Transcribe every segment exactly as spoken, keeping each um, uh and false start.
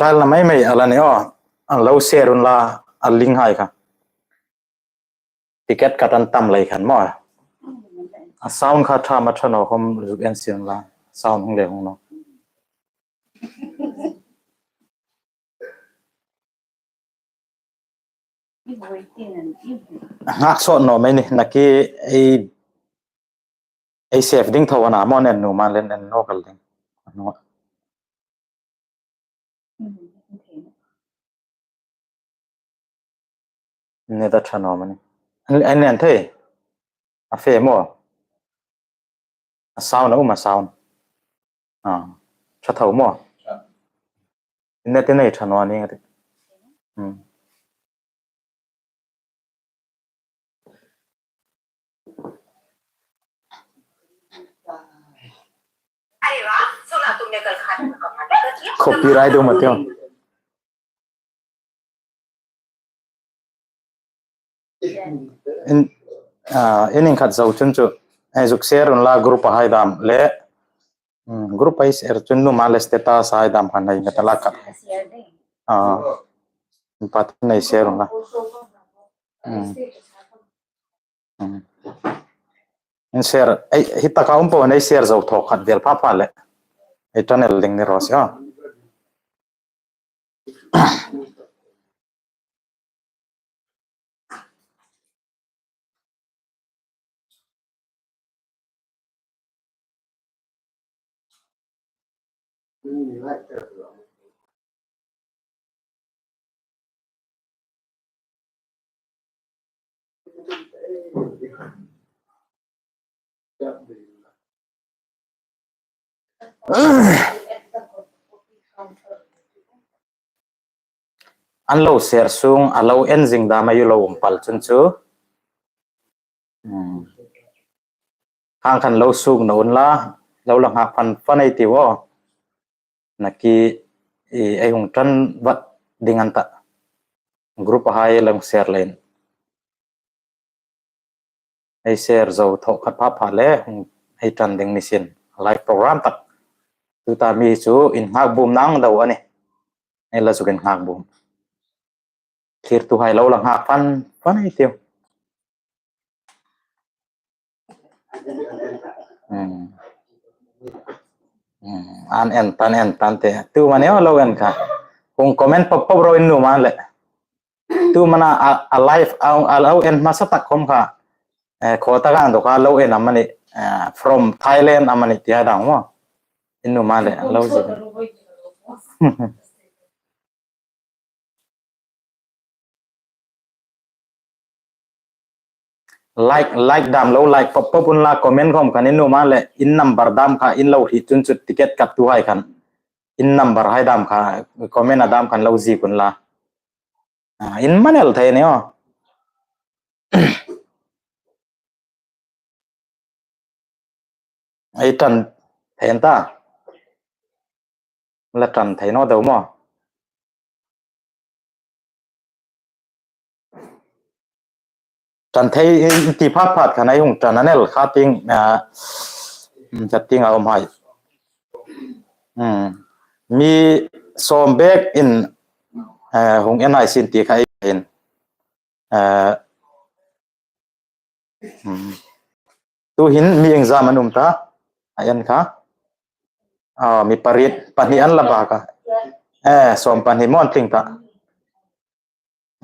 Trial na mei mei a la ni aw. A lo share unla a link hai kha. Ticket ka tan tam lei khan maw. A sound kha ṭha ma ṭha naw khom zuk en sien la. Sound hung le hung naw. Ngak sawt naw mei ni, naki ei, ei save ding tho a na maw, nen nuom a len en naw kal ding. Ni ta ṭha naw mei ni. An, an nen thei. A fe maw. A sound a um a sound. A. Ṭha tho maw. Net nei ṭha naw ni ngati. Hmm. Copyright dum a ti aw. In, ah, in inkhat zo chun chu, eh, zuk share unla group a hai dam le, mm, group a share chun nuom a le status a hai dam khan nei ngata la khat. Ah, in pat nei share unla. Mm. Mm. In share, ei, hi taka um po nei share zo thawk khat vel pha pha le. Ei channel ding ni raw se aw. An lo share sung, a lo en zing dam a i lo um pal chun chu. Hmm. Khang khan lo suk naw unla, lo la nghak fan fan ei ti aw. Naki, i, ei hung ṭan vat ding an ta. Group a hai lo share leiin. Ei share zo thawk khat pha pha le, hung ei ṭan ding ni sin. Live program tak. Tuta mi chu inngak bum nang deu a nih. Ei la zuk inngak bum. Thlirtuhai lo la nghak fan fan ei tiu. Hmm. Hmm. An en tan, en tan te. Tu mani aw lo en kha. Hung comment pop pop ro in nuom a le. Tu mana a, a live a, a lo en hmasa tak khom kha. Eh, khaw taka an dawk a lo en amani, eh, from Thailand amani ti a dang maw. In nuom a le, lo zi. Like, like dam lo, like pop pop unla, comment khom khan in nuom a le, in number dam kha, in lo hriet chun chu ticket kaptuhai khan. In number hai dam kha, comment a dam khan lo ziek unla. Ah, in man el thei ni aw. Ei ṭan thei an ta. La ṭan thei naw deu maw. Ṭan thei ti phat phat khan ei hung ṭan a nel kha ting, ah, chat ting a um hai. Hmm. Mi sawm bek in, eh, hung en hai sin ti kha ei in. Eh, hmm. Tu hin mi engzam an um ta, a en kha. Ah, mi pariet, pahni an la bak a. Eh, sawm pahni maw an tling ta.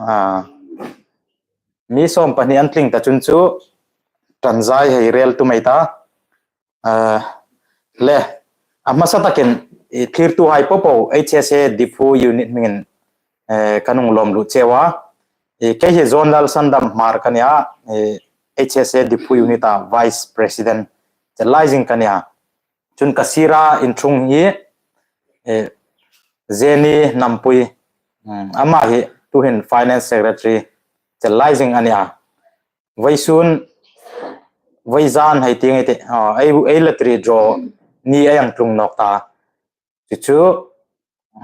Ah, mi sawm pahni an tling ta chun chu, ṭan zai hei rel tum ei ta. Eh, le, a hmasa takin, i, thlirtuhai popo, H S A Diphu unit hmingin, eh, kan hung lawm lut cheu a. I, kei hi Zonal Sandam Hmar ka nia, i, H S A Diphu unit a vice president, chelai zing ka nia. Chun ka sira inṭhung hi, eh, Jenny Nampui, mm, ama hi tuhin finance secretary, chelai zing a nia. Vawisun, vawizan hei ti ngei ti, ah, ei, ei lottery draw ni a hang tlung nawk ta. Chu chu,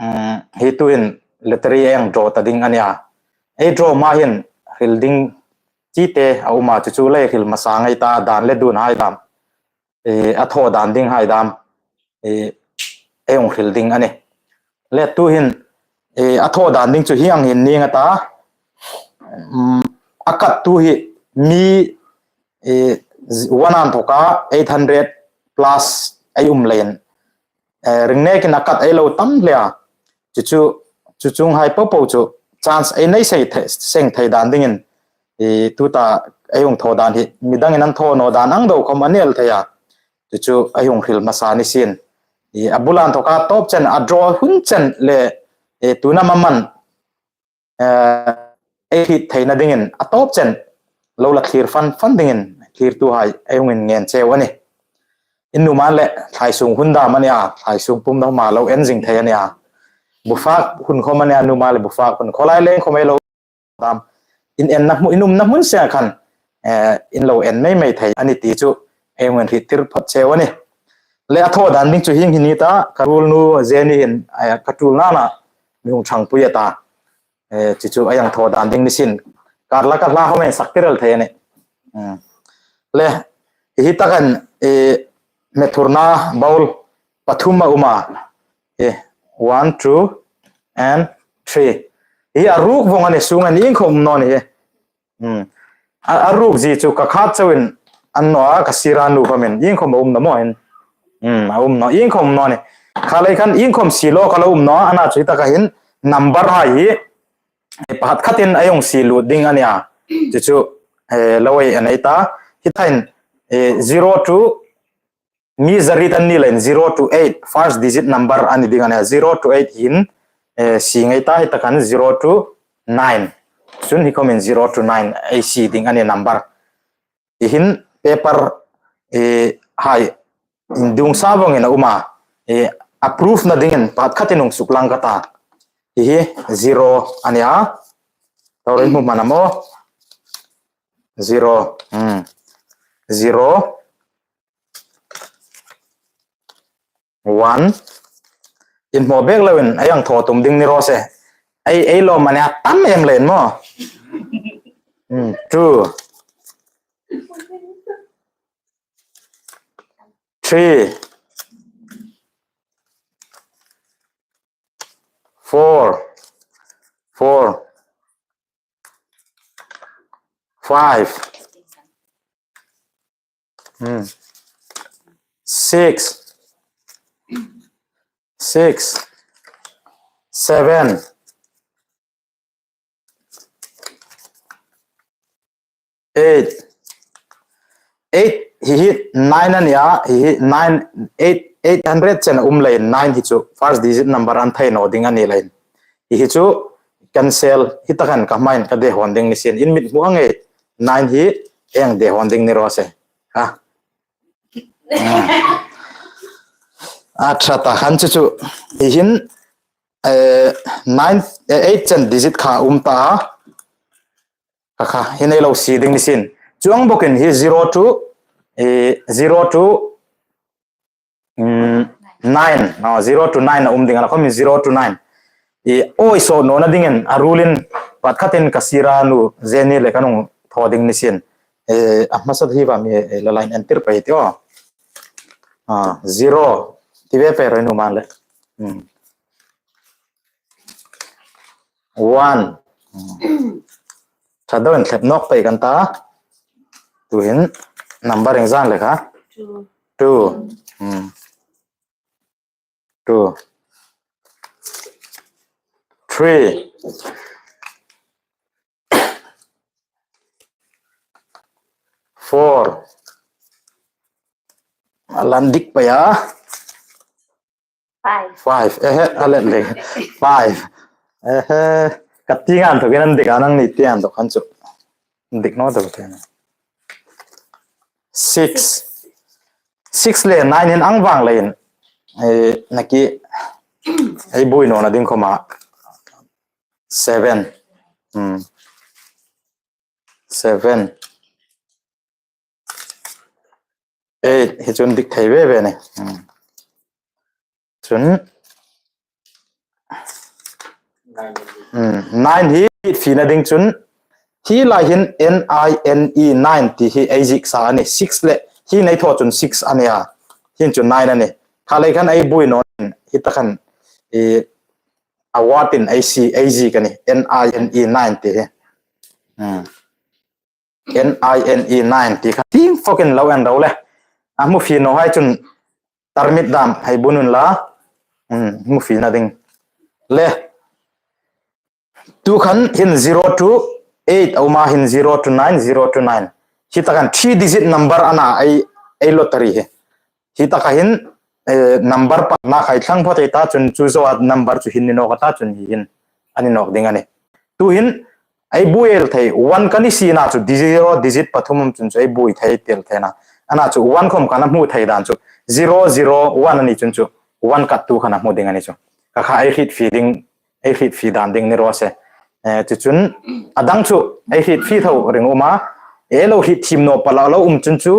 um, hi tuhin lottery a hang draw ta ding a nia. Ei draw hma hin hril ding chite a um a, chu chu lei hril hmasa ngei ta, dan le dun hai dam. Eh, a thaw dan ding hai dam. Eh, ei hung hril ding a nih. Le tuhin, E, a thaw dan ding chu hieng hin ning a ta. Um, a kat tu hi mi, e, one an thawka eight hundred plus ei um leiin. E, ring nekin a kat ei lo tam hle a. Chu chu, chu chuonghai popo chu chance ei nei sei thei, seng thei dan dingin. E, tuta ei hung thaw dan hi, midangin an thaw naw dan ang deu khom a ni el thei a. Chu chu ei hung hril hmasa ni sien. E, a bul an thawka tawp chen, a draw hun chen le, e, tuna maman, e, ei hriet theina dingin a tawp chen lo la thlir fan fan dingin thlirtuhai ei hung inngen cheu a nih. In nuhmei le thlai sung hun dam a nih a, thlai sung pum dam a lo en zing thei a nih a. Bufak hun khom a nih a, nuhmei le bufak hun khawlai leng khom ei lo dam. In enna hmu, in umna hmun seng khan, e, in lo en mei mei thei a nih ti chu ei hung inhriettir phot cheu a nih. Le a thaw dan ding chu hieng hi ni ta, ka ruolnu Jenny hin, e, ka ṭul nana mi hung ṭhangpui a ta. E, chu chu a hang thaw dan ding ni sien. Kar la ka hla khom en sak tir el thei a nih. Hmm. Le, hi hi ta khan, e, hmethurna bowl pathum a um a. E, one, two, and three. Hi a ruk vong a nih, sunga iengkhom um naw ni hi. Hmm. A, a ruk zie chu ka khat chauin an naw a, ka sira nu khomin iengkhom a um naw maw hin. Hmm, a um naw, iengkhom um naw ni. Kha lei khan iengkhom si lo ka lo um naw, ana chu hi taka hin number hai hi, e, pakhat khatin a hung si lut ding a nih a. Chu chu, e, lo ei a nei ta. Hi tain, e, zero to, mi zariet an ni leiin zero to eight, first digit number a ni ding a nih a. Zero to eight hin, e, si ngei ta, hi ta khan zero to nine. Chun hi khomin zero to nine ei si ding a nih number. Hi hin paper, e, hai, indung sa vongin a um a. E, a proof na dingin pakhat khatin hung suklang ka ta. Hi hi zero a nih a. Tawrin hmu hman a maw. Zero. Hmm. Zero. One. In hmaw bek loin a hang thaw tum ding ni raw se. Ei, ei lawm a nih a, tam em leiin maw. Hmm, two. Three. Four. Four. Five. Hmm. Six. Six. Seven. Eight. Eight, hi hi nine a nih a, hi hi nine, eight, eight hundred chen a um leiin nine hi chu first digit number an thei naw ding a ni leiin. Hi hi chu cancel, hi ta khan ka hmain ka dehon ding ni sien. In mit hmu ang e, nine hi ei dehon ding ni raw se. Ha. A ṭha ta khan chu chu, hi hin, eh, nine, eh, eight chen digit kha um ta. Kha kha, hi nei lo si ding ni sien. Chuong bokin hi zero to, eh, zero to, mm, nine, no, zero to nine a um ding a, khom zero to nine. I, oi, so nawna dingin, a ruolin, pakhat khatin ka sira nu, Jenny le ka hung thaw ding ni sien. Eh, a hmasa hi va mi, eh, la line enter pei ti aw. Ah, zero. Ti ve pei raw nuhmei le. Hmm. One. Hmm. Ṭha deuin thlep nawk pei kan ta. Tuhin number ieng zan le kha? Two. Two. Hmm. Two. Three. Four. A la indik pei a. Five. Five. Ehe, a let le. Five. Ehe. Ka ti ngan tho, ka indik a, nangni ti ngan tho khan chu. Indik naw tho te. Six. Six le nine hin ang vang leiin. Eh, naki. Ei buoi nawna ding khoma. Seven. Hmm. Seven. Eight, hi chu indik thei ve ve a nih. Hmm. Chun, hmm, nine hi fina ding chun, hi lai hin N I N E, nine ti hi ei ziek sa a nih. Six le, hi nei thaw chun six a nih a. Hi chun nine a nih. Kha lei khan ei buoi naw, hi ta khan, i, a word-in ei si, ei ziek a nih. N I N E nine ti hi. Hmm. N I N E nine ti kha. Tieng fokin lo en ro le. A hmu fie naw hai chun tarmit dam hei bun unla. Hmm, hmu fiena ding. Le. Tu khan hin zero to eight a um a, hin zero to nine, zero to nine. Hi taka hin three digit number a na ei, ei lottery hi. Hi taka hin, eh, number pakhatna kha ei thlang phawt ei ta chun chu zoa number chu hin ni nawk a ta chun hi hin a ni nawk ding a nih. Tu hin ei buoi el thei, one ka ni si na chu di-, zero digit pathum um chun chu ei buoi thei tel thei a na. A na chu one khom khan a hmu thei dan chu zero zero one a ni chun chu one kat tu khan a hmu ding a ni chu. Kha kha ei hriet fie ding, ei hriet fie dan ding ni raw se. Eh, chu chun a dang chu ei hriet fie tho ring um a. Ei lo hriet thiem naw pal a lo um chun chu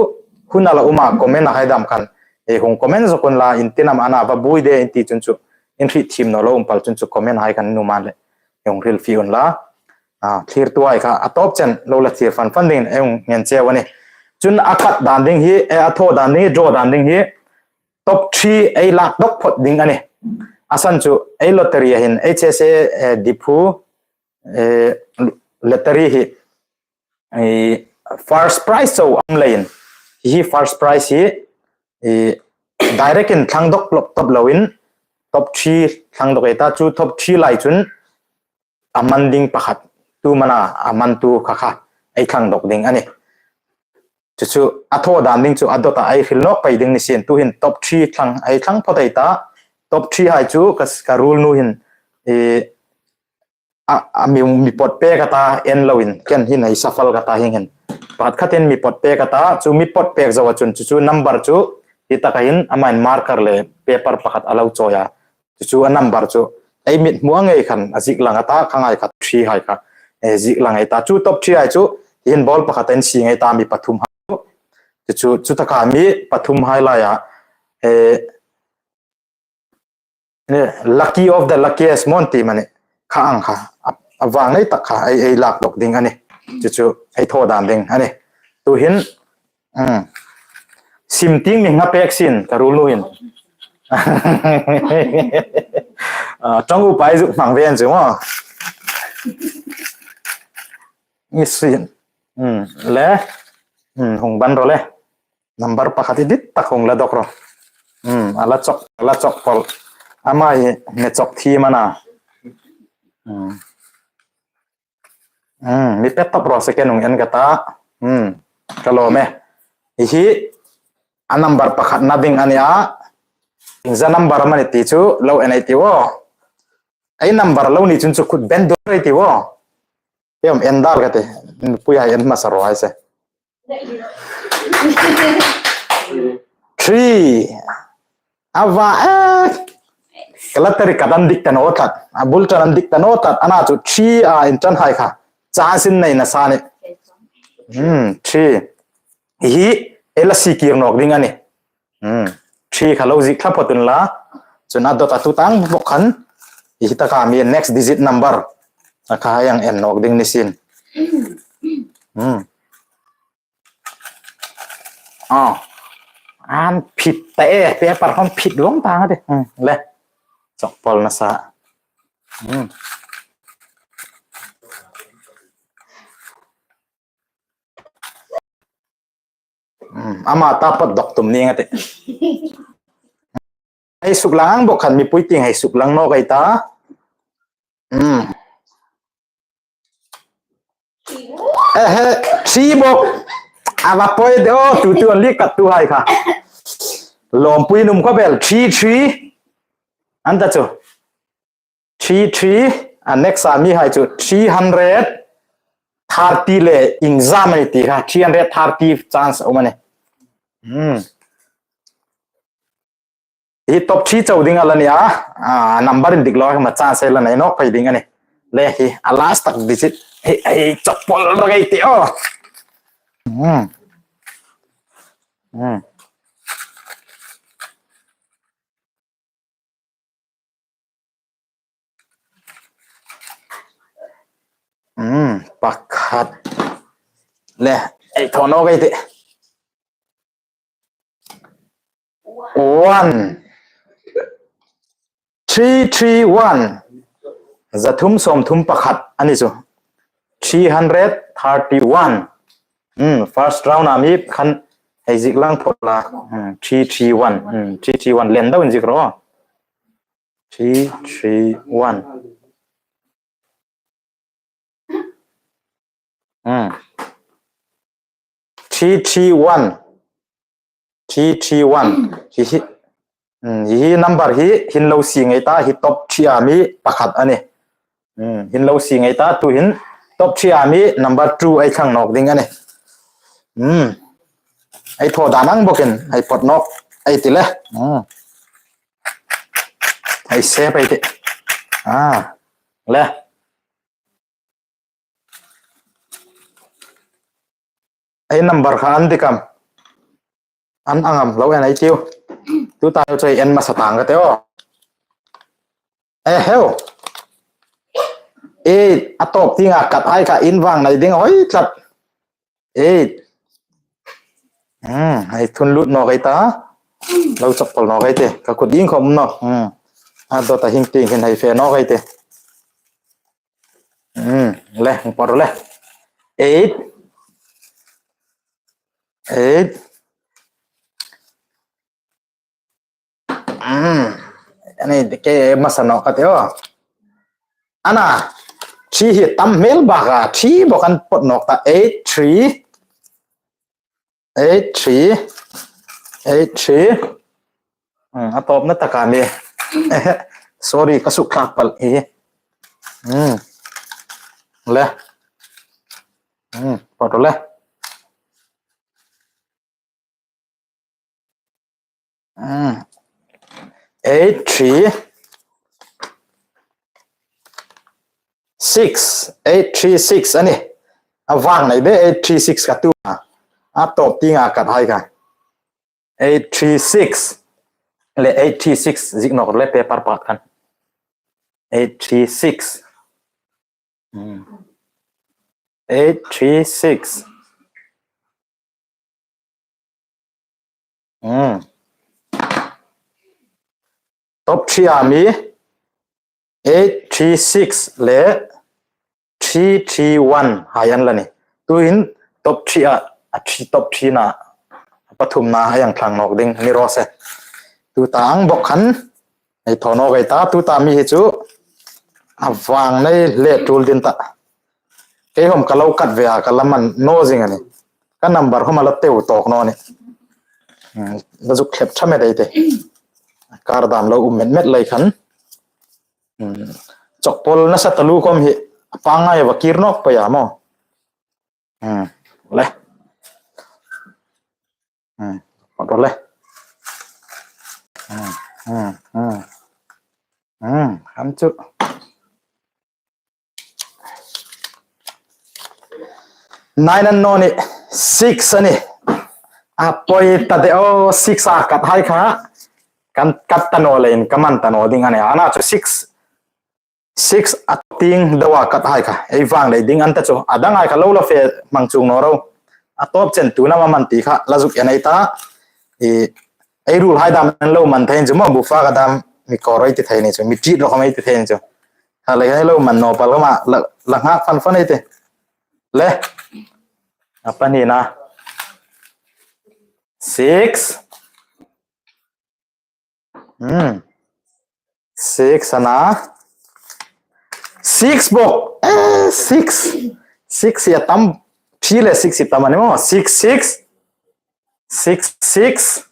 hun a la um a comment a hai dam khan. Ei hung comment zawk unla, in tin am a na va buoi de in ti chun chu. In hriet thiem naw lo um pal chun chu comment hai khan nuom an le. Ei hung hril fie unla. A, thlirtu hai kha a tawp chen lo la thlir fan fan dingin ei hung ngên cheu a nih. Chun a kat dan ding hi, eh, a thaw dan ding hi, draw dan ding hi. Top three ei lak dawk phawt ding a nih. A san chu ei lottery a hin H S A, eh, Diphu, eh, lottery hi, eh, first prize chau a um leiin. Hi first prize hi, eh, direct-in thlang dawk lawp top loin top three thlang dawk ei ta chu top three lai chun a man ding pakhat, tu mana a man tu kha kha ei thlang dawk ding a nih. Chu chu a thaw dan ding chu a dawta ei hril nawk pei ding ni sien, tu hin top three thlang, ei thlang phawt ei ta, top three hai chu ka, ka ruolnu hin, eh, a, a mi, mi pawt pek a ta en loin, ken hin ei shuffle ka ta hieng hin. Pakhat khatin mi pawt pek a ta, chu mi pawt pek zoa chun chu chu number chu hi taka hin amain marker le paper pakhat a lo chawi a. Chu chu a number chu ei mit hmu a ngei khan a ziek lang a ta, kha ngai kha three hai kha, eh, ziek lang ei ta. Chu top three hai chu hin ball pakhat en si ngei ta mi pathum hai chu. Chu chu, chu taka mi pathum hai laia, eh, eh, lucky of the luckiest maw an ti am a ni. Kha ang kha, a, a vang nei tak kha ei, ei lak dawk ding a nih. Chu chu ei thaw dan ding a nih. Tu hin, Hmm. Sim tieng mi nga pek sien, ka ruolnu hin. Ah, ṭawng upa ei zuk hmang ve an chu maw. Ni sien. Hmm. Le. Hmm, hung ban ro le. Number pakhat hi dit tak hung la dawk ro. Hmm, a la chawk, a la chawk pal. Ama hi mi chawk thiem a na. Hmm. Hmm, mi pet top ro se ke nung en ka ta. Hmm, ka lawm e. Hi hi a number pakhatna ding a nia. Iengza number am a ni ti chu lo en ei tiu aw. Ei number lo ni chun chu khut beng dawk ei tiu aw. Em en dal ka ti. Puia en hmasa ro hai se. Three. A va, eh. Ka lottery kat an dik ta naw tlat. A bul ṭan an dik ta naw tlat. A na chu three a inṭan hai kha. Chance in nei nasa ni. Hmm, three. Hi, ei la sie kir nawk ding a ni. Hmm. Three kha lo ziek thla phawt unla. Chun a dawta tu tang bawk khan. Hi taka mi next digit number. A kha hai ang en nawk ding ni sien. Hmm. Ah. An phit ta e, paper hon phit vawng ta nga de. Hmm, le. Chawk pawl nasa. Hmm. Hmm, ama ta pat dawk tum ni nga te. Hei suklang ang bawk khan mipui tieng hei suklang nawk ei ta. Hmm. Ehe, three bawk. A va poi de, oh, tu tu an li kat tu hai kha. Lawmpui nuom khawp el, three, three. An ta chu. Three, three. A next a mi hai chu three hundred thirty le iengza am a ni ti kha. Three hundred thirty chance a um a ni. Hmm. Hi top three chau ding a la nia. Ah, number indik lo kha ma chance la nei nawk phei ding a ni. Le hi, a last tak digit. Hi, hi, chawk pawl ro ei ti aw. Hmm. Hmm. Hmm, pakhat. Le, ei thaw nawk ei ti. One. Three, three, one. Zathum sawmthum pakhat a ni chu. Three hundred thirty-one. Hmm, first round a mi khan hei ziek lang phawt la. Hmm, three three one. Hmm, three three one. Lien deu inziek ro. Three three one. Hmm. Three three one. Three three one. Hi hi. Hmm, hi hi number hi hin lo sie ngei ta, hi top three a mi pakhat a nih. Hmm, hin lo sie ngei ta, tuhin top three a mi number two ei thlang nawk ding a nih. Hmm. Ei thaw dan ang bawkin, ei pawt nawk, ei ti le. Hmm. Ei sep ei ti. Ah. Le. Ei number kha an dik am. An ang am lo en ei tiu. Tuta chu ei en hmasa tang ka tih aw. Eh, heu. Eight, a tawp tienga kat hai kha in vang nei ding hoi tlat. Eight. Hmm, ei thun lut nawk ei ta. Lo chawk pal nawk ei tih. Ka kut ding khawm nawk. Hmm. A dawt a hing tieng hin hei fe nawk ei tih. Hmm, le, hung pawt le. Eight. Eight. Hmm. Ani ke hmasa nawk ka tih aw. Ana, three hi tam hmel bak a, three bawk an pawt nawk ta. Eight three. Eight three. Eight three. Hmm, a tawpna taka mi. Sorry, ka suk thlak pal hi. Hmm. Le. Hmm, pawt le. Hmm. Eight three six, eight three six a nih. A vang nei be eight three six ka tu a. A tawp tienga kat hai kha. Eight three six. Le eight three six ziek nawk le paper pakhat khan. Eight three six. Hmm. Eight three six. Hmm. Top three a mi eight three six le three three one hai an la nih. Tuhin top three a, a three, top three-na, pathumna a hang thlang nawk ding ni raw se. Tuta ang bawk khan ei thaw nawk ei ta, tuta mi hi chu a vang nei le tul ding ta. Kei hom ka lo kat ve a, ka la man naw zing a nih. Ka number hom a la teu tawk naw nih. Hmm, la zuk thlep tha met ei tih. Kar dam lo um met met lei khan. Hmm. Chawk pawl nasa taluo khom hi a pangngai a va kir nawk pei a maw. Hmm. Le. Hmm. Pawt le. Hmm. Hmm. Hmm. Hmm. Ham chu. Nine an naw nih, six a nih. A poi ta de aw, six a kat hai kha. Kan kat ta naw leiin, ka man ta naw ding a nih. Ana chu six. Six a tieng deu a kat hai kha. Ei vang lei ding an ta chu. A dang hai kha lo la fe hmang chuong naw ro. A tawp chen tu nam a man ti kha. La zuk en ei ta. I, ei ruol hai dam lo man thei chu maw, bu fa ka dam mi ko roi ti thei ni chu. Mi tit ro ka mai ti thei ni chu. Kha le, hei lo man naw pal ka ma, la, la nghak fan fan ei tih. Le. A pahnina. Six. Hmm. Six a na. Six bawk. Eh, six. Six hi a tam. Three le six hi tam a ni maw. Six, six. Six, six.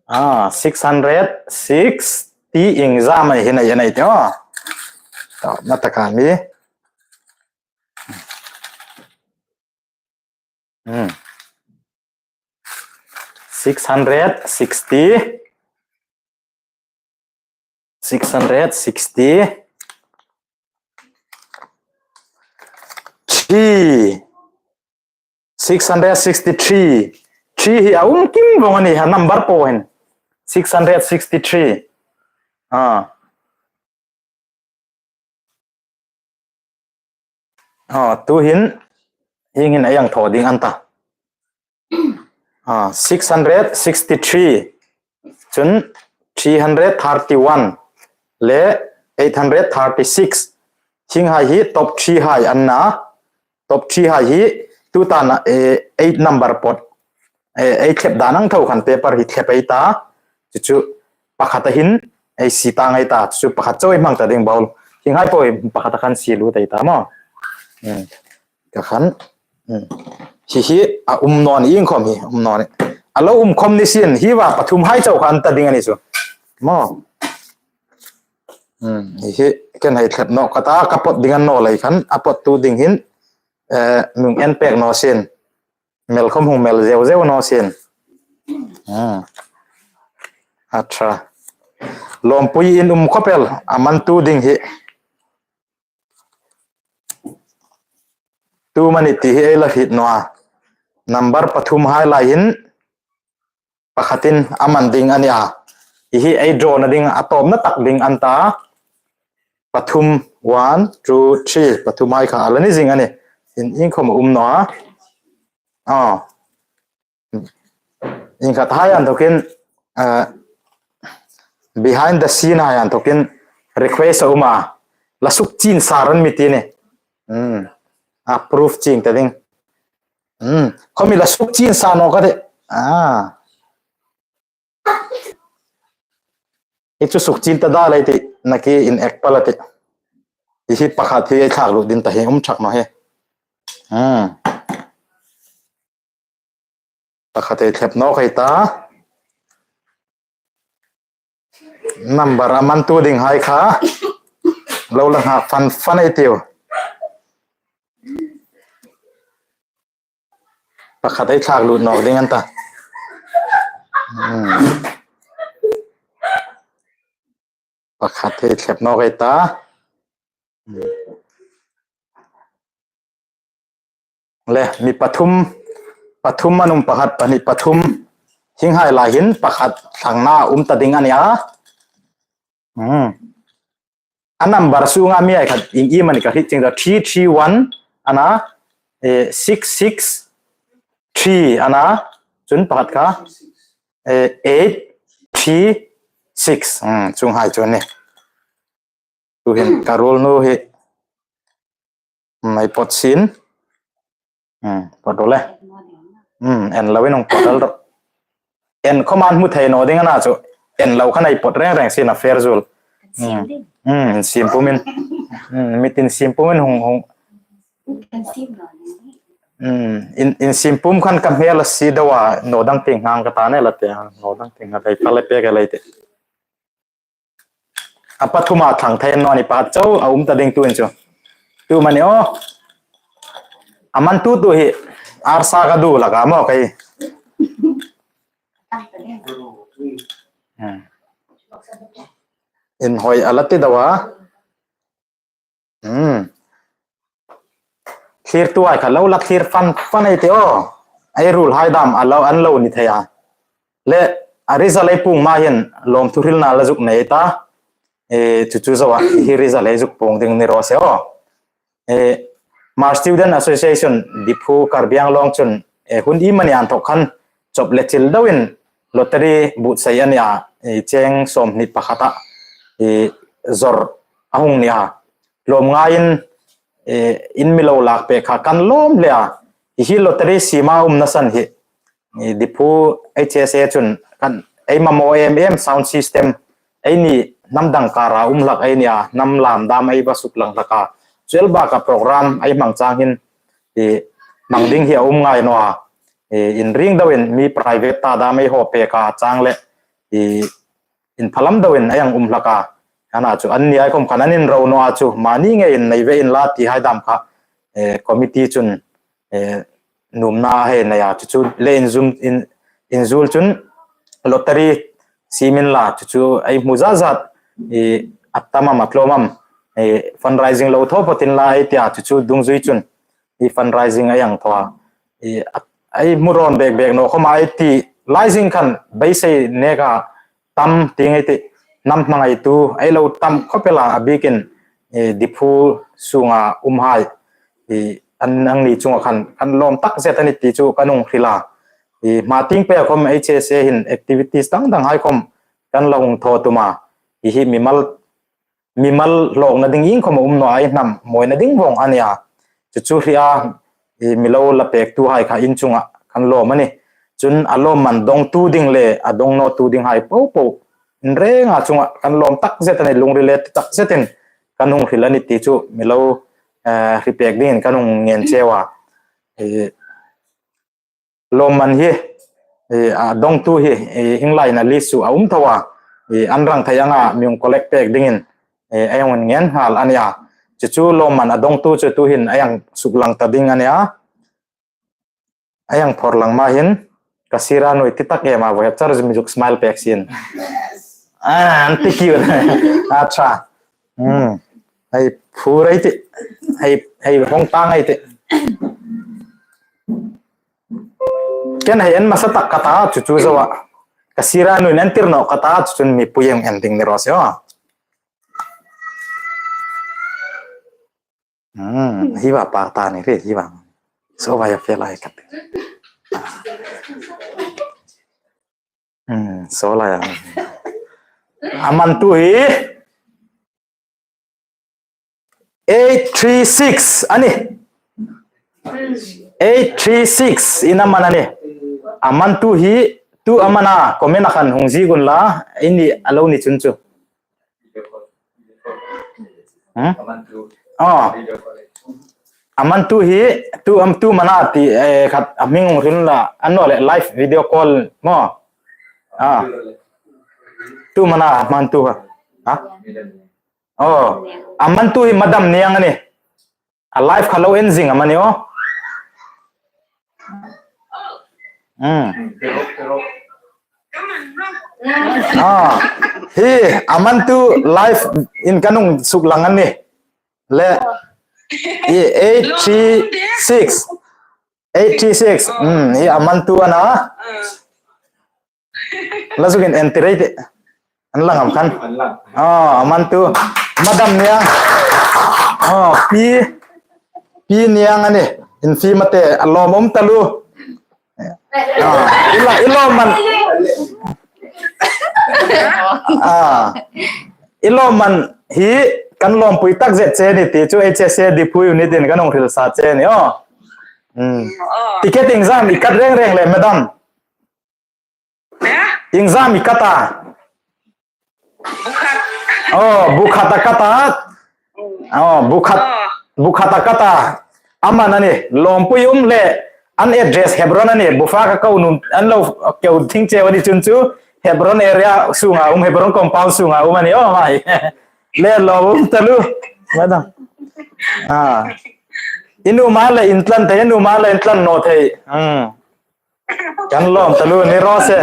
Ah, six hundred sixty iengzam ei hin ei nei tih. Tawpna taka mi. Hmm. Six hundred sixty. Six hundred sixty. Three. Six hundred sixty-three. Three hi a um kim vong a ni, a number po hin. Six hundred sixty-three. Ah. Ah, tuhin, hieng hin a hang thaw ding an ta. Ah, six hundred sixty-three. Chun three hundred thirty-one. Le eight hundred thirty-six. Hienghai hi top three hai an na. Top three hai hi tu ta na, eh, eight number pot. Eh, ei thlep dan ang tho khan paper hi thlep ei ta. Chu chu pakhat a hin ei sie ta ngai ta. Chu pakhat chau ei hmang ta ding bol. Hienghai poi pakhat a khan sie lut ei ta maw. Hmm. Ka khan. Hmm. Hi hi a um naw ni ieng khom hi, um naw ni. A lo um khom ni sien, hi va pathum hai chau khan ta ding a ni chu. Maw. Hmm. Hi hi, ken hei thlep naw ka ta, ka pot ding a ni naw lei khan, a pottu ding hin, eh, mi hung en pek naw sien. Mel khom hung mel zeu zeu naw sien. Hmm. Acha. Lawmpuiin um khop el, a mantu ding hi. Tu mani ti hi ei la hriet naw a. Number pathum hai lai hin pakhatin a man ding a ni a. Hi hi ei draw-na ding a tawpna tak ding a ni ta. Pathum, one, two, three. Pathum hai kha a la ni zing a nih. Ieng ieng khom a um naw a. Ah. Ieng khat hai an thokin, eh, behind the scene hai an thokin request a um a. La suk chin sa ran mi ti ni. Hmm. A proof ching ta ding. Hmm. Khomi la suk chin sa naw ka ti. Ah. Hi chu suk chin ta da lei ti, naki in ek pala ti. Hi hi pakhat hi ei thlak lut ding ta hi um chak naw hi. Hmm. Pakhat ei thlep naw ka ta. Number a mantu ding hai kha. Lo la nghak fan fan ei tiu. Pakhat ei thlak lut nawk ding a ni ta. Hmm. Pakhat ei thlep nawk ei ta. Hmm. Le, mi pathum, pathum an um, pakhat, pahni, pathum. Hienghai lai hin pakhat thlangna um ta ding a nih a. Hmm. A number sunga mi hai khat ieng am a ni ka hriet chieng ta, three three one a na, eh, six six three a na, chun pakhat kha, eh, eight three six. Hmm, chuonghai chu a nih. Tuhin ka ruolnu hi. Hmm, ei pot sien. Hmm, pot ro le. Hmm, en loin hung pot ro. En khom an hmu thei naw ding a na chu. En lo khan ei pot reng reng sien a fair zuol. Hmm. Hmm, insiem pumin. Hmm, mit insiem pumin hung, hung. Hmm, in, insiem pum khan ka hmel a sie deu a, naw dang tieng hang ka ta ne la te, naw dang tieng hang ka ta le pek a lei te. A pathuma thlang thei naw ni, pakhat chau a um ta ding tuhin chu. Tu mani aw. A mantu tu hi arsa ka du laka maw kei. Hmm. Inhawi a la ti deu a. Hmm. Thlirtu hai kha lo la thlir fan fan ei ti aw. Ei ruolhai dam a lo, an lo ni thei a. Le, a result ei puong ma hin lawmthu hrilna la zuk nei ta. E, chu chu zoa hi result ei zuk puong ding ni raw se aw. E, Hmar Student Association Diphu Karbi Anglong chun, e, hun iemani inthok khan chawp le chil deuin lottery buotsai a ni a, e, cheng sawmhni pakhata, e, zawr a hung ni a. Lawm ngaiin, e, in mi lo lak pek kha kan lawm hle a. Hi hi lottery siema umna san hi, e, Diphu H S A chun kan ei mamaw em em sound system, eini hnam dang kara um hlak ei ni a, hnam lam dam ei va suklang hlak a. Chu el baka program ei hmang chang hin, e, hmang ding hi a um ngai naw a. E, inring deuin mi private ta dam ei haw pek a chang le, e, inphalam deuin ei hang um hlak a. A na chu, anni hai khom khan an inro naw a chu, mani ngeiin nei ve inla ti hai dam kha, e, committee chun, e, nuomna hei nei a, chu chu le inzum, in, inzuol chun lottery siem inla, chu chu ei hmu zat zat, e, a tam am a tlawm am, e, fundraising lo thaw phawt inla ei ti a, chu chu dungzui chun, e, fundraising ei hang thaw a. E, a, ei hmu rawn bek bek naw khom a ei ti, lai zing khan beisei neka tam ti ngei ti, hnam hmangaitu ei lo tam khop el a, a bikin, e, Diphu sunga umhai, e, an, angni chunga khan, kan lawm tak zet a nih ti chu kan hung hril a. E, hma tieng pei khom H S A hin activities dang dang hai khom kan lo hung thaw tum a. Hi hi mimal mimal hlawkna ding iengkhawm a um naw a, ei hnam mawina ding vawng a nia. Chu chu hi a, i mi lo la pektuhai kha in chunga kan lawm a nih. Chun a lawmman dongtu ding le a dong nawtu dinghai po po in renga chunga kan lawm tak zet a nih, lungril le tak zetin kan hung hril a nih ti chu mi lo, eh, hriet pek dingin kan hung ngen cheu a. Eh, lawmman hi, eh, a dongtu hi, eh, hieng laia list chu a um tho a, eh, an rang thei anga mi hung collect pek dingin, eh, ei hung ngen nghal a nia. Chu chu lawmman a dongtu chu tuhin ei hang suklang ta ding a nia. Ei hang phawrlang ma hin, ka sira nuoi ti tak em a, vawi char mi zuk smile pek sien. Ah, an ti kiu. Acha. Hmm. Hei phur ei tih. Hei, hei hawng tang ei tih. Ken hei en hmasa tak ka ta chu chu zo a. Ka sira nuoiin an tir naw ka ta chu chun mipui hang en ding ni raw se aw. Hmm, hi va pa ta ni re, hi va. So va ya fe lai kat. Hmm, so la ya. A mantu hi eight three six a nih. Eight three six in a man a nih. A mantu hi tu a man a, comment-a khan hung ziek unla, eini a lo ni chun chu. Hmm? Oh. A mantu hi tu am tu man a ti, eh, khat a hming hung hril unla, a naw leh live video call maw. Ah. Tu man a mantu ha. Ha? Oh, a mantu hi Madam Niang a nih. A live kha lo en zing am a ni aw. Hmm. Ah, hi a mantu live in kan hung suklang a nih. Le, hi eight three six. Eight three six. Hmm, hi a mantu a na. La zukin en ti rei tih. An lang am khan? An lang. Ah, a mantu. Madam Niang. Ah, Pi, Pi Niang a nih. In fie mate, a lawm um taluo. Ah, i la, i lawmman. Ah, i lawmman hi kan lawmpui tak zet che a nih ti chu H S A Diphu unit-in kan hung hril sa che a nih aw. Hmm. Ticket exam i kat reng reng le, madam. Exam i kat a. Bukhat. Oh, bukhat a kat a. Oh, bukhat, bukhat a kat a. A man a nih, lawmpui um le, an address Hebron a nih, bu fa ka ko nuom, an lo ko thing cheu a ni chun chu, Hebron area sunga um, Hebron compound sunga um a nih, oh, mai. Le lawm um taluo. Madam. Ah. I nuom a le intlan thei, i nuom a le intlan naw thei. Hmm. Kan lawm taluo ni raw se.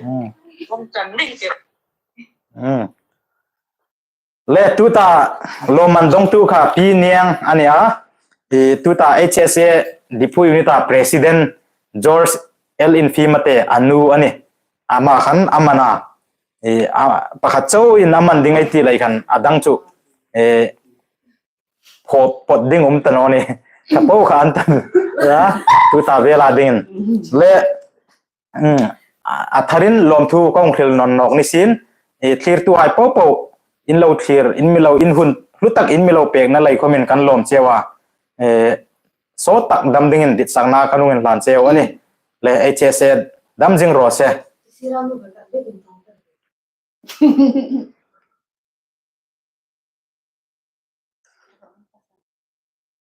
Hmm. Hmm. Le tuta lawmman dongtu kha Pi Niang a nih a. I tuta H S A Diphu unit-a President George L. Infimate a nu a nih. Ama khan a man a. I, a, pakhat chauin a man ding ei ti lai khan a dang chu. Eh, pot, pot ding um ta naw ni. Ka po kha an tan. Ya, tuta vela dingin. Le, mm, a, a tharin lawmthu ka hung hril nawn nawk ni sin. E, thlirtuhai po po, in lo thlir, in mi lo, in hun hlu tak in mi lo pekna lei khawmin kan lawm cheu a. E, sawt tak dam dingin ditsakna kan hung inhlan cheu a nih. Le, H S A dam zing raw se. Sira nu kan tak bekin tang kan.